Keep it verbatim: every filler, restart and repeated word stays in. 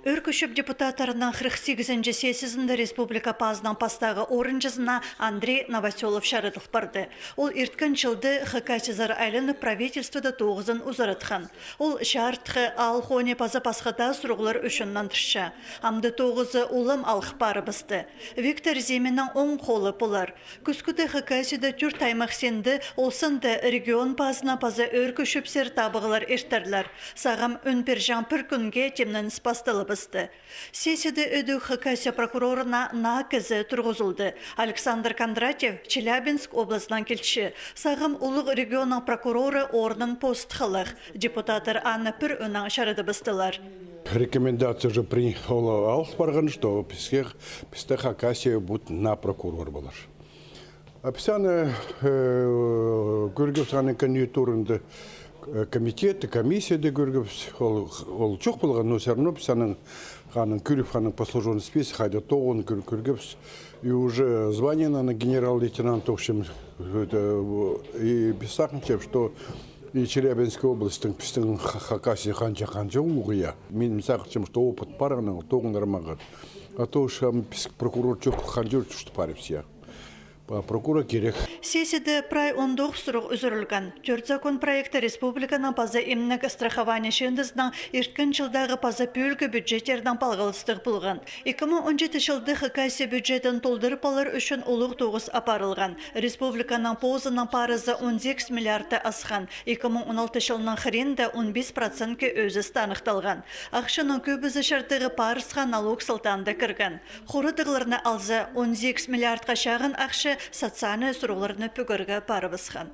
Ӧӧркі чӧп депутаттарының хырых сигізінҷі сессиязында республика пазының пастағы орынҷызына Андрей Новоселов чарыдыл парды. Ол ирткен чылда Хакасиязар айланып, правительствода тоғызын узаратхан. Ол чарытхы, аал хонии паза пасха даа сурығлар ӱчӱн нандырча. Амды тоғызы улам алых парыбысты. Виктор Зиминнің оң холы полар. Кӱскӱде Хакасияда тӧрт аймах синде, ол санда регион пазына паза ӧӧркі чӧпсер табығлар иртерлер. Сағам ӱн пирҷең пір кӱнге тимненіс пасталыбысты. Сессияда ідӧк Хакасия прокурорына наа кізі турғызылды. Александр Кондратьев Челябинск облазынаң килче. Сағам улуғ регионның прокуроры орнын постхалах. Депутаттар аны пір ӱннең чарыдыбыстылар. Рекомендация же при-, ол алып парған, что піске, пісте Хакасия будет на прокурор болар. А піс аны, э, кӧргебіс, аның кандидатурында, э, комитетте, комиссияда кӧргебіс, ол, ол чох полған, но всё равно піс аның, аның кӧріп, аның послужной список хайда тоғын кӧр-, кӧргебіс. И уже звание аны генерал-лейтенант, в общем, это, и піс сағынчабыс, что и Челябинская областьтың, пістің Ха-, Хакасия ханҷа, ханҷа улуғ, я. Мин сағынчам, что опыт пар аның тоғынарға. А то уж ам піс прокурор чох, ханҷа ӱрт, что парыбыс, я. Прокурор кирек. Сессияда прай он тоғыс сурығ ӱзӱрілген. Тӧрт закон проекті республиканың паза имнег страхование чыындызының ирткен чылдағы паза пӧлгі бюджеттернең палғалыстығ полған. Ікі муң он читі чылда Хакасия бюджетін толдырып алар ӱчӱн улуғ тоғыс апарылған. Республиканың позының парызы он сигіс миллиардты асхан. Ікі муң он алты чылның хыринда он пис процентке ӧзіс таныхталған. Ахчаның кӧбізі чардығы парысха налог сылтаанда кірген. Хоратығларны алза, он сигіс миллиардха чағын ахча социальный сурығларны пӱгерге парыбысхан.